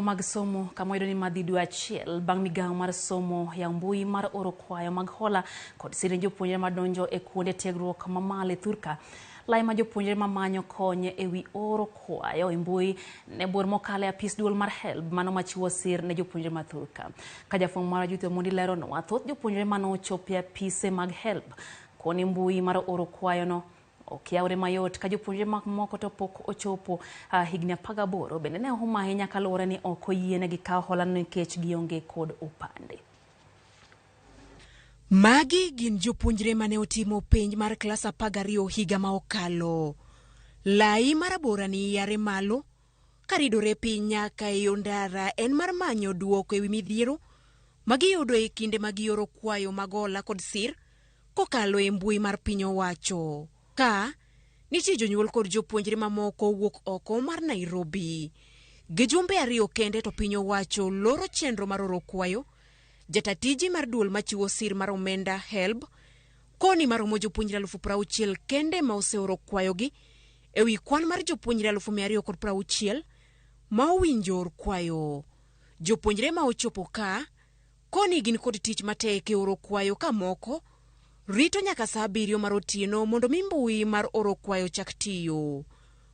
Mag somo kama wayudo ni madhi dwe achiel bang' migawo mar somo ya mbui mar oro kwayo mag hola kod sir ne jopuonjre madonjo e kuonde tiegruok mamalo e thurka. Lai ma jopuonjre mamanyo kony e wi oro kwayo e mbui ne bor mokalo e apis duol mar HELB mano machiwo sir ne jopuonjre ma thurka. Ka jafwambo marwa Judith Omondi leronwa, thoth jopuonjre manochopo e apise mag HELB koni mbui mar oro kwayono ok yawre mayot ka jopuonjre moko to pok ochopo higni 18 bende ne ohum ahinya kaluwore ni ok oyienegi kawo hola nikech gionge kod opande. Magi gin jopuonjre mane otimo penj mar klas 12 higa ma okalo. Lai marabora ni yare malo karidore piny nyaka e yo ndara en mar manyo duoko ewi midhiero magiyudo e kinde ma gioro kwayo mag hola kod sir kokalo e mbui mar piny owacho. Ka nitie jonyuol kod jopuonjre mamoko wuok oko mar Nairobi. Gi jumbe ariyo kende to piny owacho loro chenro mar oro kwayo. Jata tije mar duol machiwo sir mar omenda HELB koni maromo jopuonjre 60,000 kende ma oseoro kwayogi ewi kwan mar jopuonjre 260,000 ma owinjo or kwayo. Jopuonjre ma ochopo ka koni gin kod tich matek e oro kwayo ka moko rito nyaka saa 7 mar otieno mondo mi mbui mar oro kwayo chak tiyo.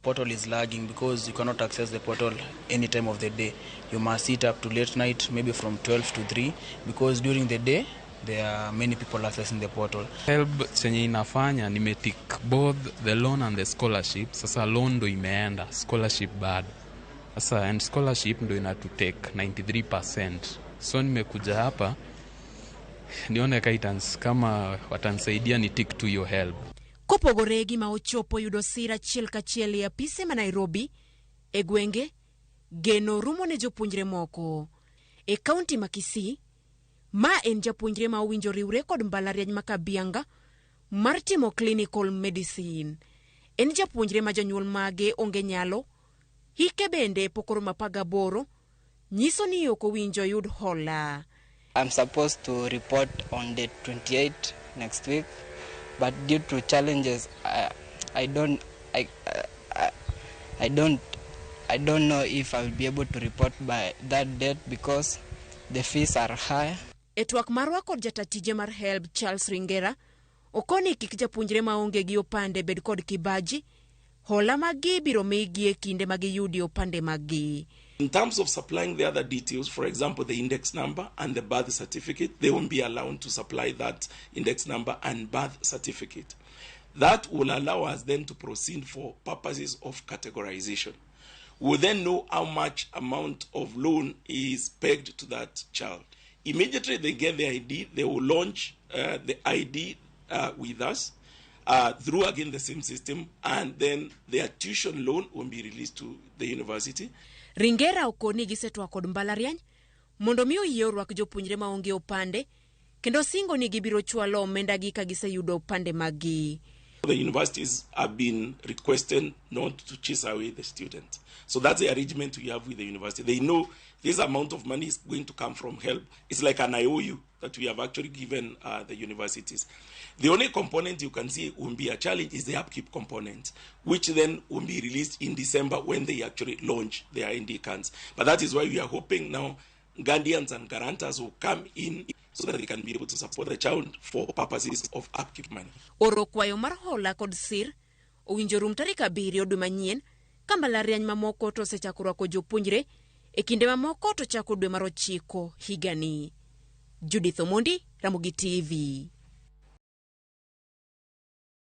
Portal is lagging because you cannot access the portal any time of the day. You must sit up to late night, maybe from 12 to 3, because during the day there are many people accessing the portal. HELB chenye inafanya nimetick both the loan and the scholarship. Sasa loan ndo imeenda, scholarship bado. Sasa and scholarship ndo inatutake 93%. So nimekuja hapa nione guidance kama watanisaidia ni tick to your HELB. Kopogore gi ma ochopo yudo sir achiel kachiel e apise ma Nairobi, e gwenge, geno rumo ne jopuonjre moko. E kaunti ma Kisii, ma en japuonjre ma owinjo riwre kod mbalariany ma Kabianga mar timo clinical medicine. En japuonjre ma jonyuol mage onge nyalo, hike bende pok oromo 18, nyiso ni ok owinjo yud hola. I'm supposed to report on the 28th next week, but due to challenges, I don't know if I will be able to report by that date because the fees are high. E twak marwa kod jata tije mar HELB Charles Ringera, okoni kik japuonjre maonge gi opande bed kod kibaji, hola maggi biro migi e kinde ma giyudi opande maggi. In terms of supplying the other details, for example, the index number and the birth certificate, they won't be allowed to supply that index number and birth certificate. That will allow us then to proceed for purposes of categorization. We'll then know how much amount of loan is pegged to that child. Immediately they get the ID, they will launch the ID with us through again the same system, and then their tuition loan will be released to the university. Ringera okoni gisetwak kod mbalariany mondo mi oyie orwak jopuonjre maonge opande kendo singo ni gibiro chwalo omenda gi ka giseyudo opande maggi. The universities have been requested not to chase away the students. So that's the arrangement we have with the university. They know this amount of money is going to come from HELB. It's like an IOU that we have actually given the universities. The only component you can see will be a challenge is the upkeep component, which then will be released in December when they actually launch their ID cards. But that is why we are hoping now guardians and guarantors will come in so that they can be able to support the child for purposes of upkeep money. Oro kwayo mar hola kod sir owinjo rum tarik 7 dwe manyien ka mbalariany mamoko to osechako rwako jopuonjre e kinde mamoko to chako dwe mar 9 higani. Judith Omondi, Ramogi TV.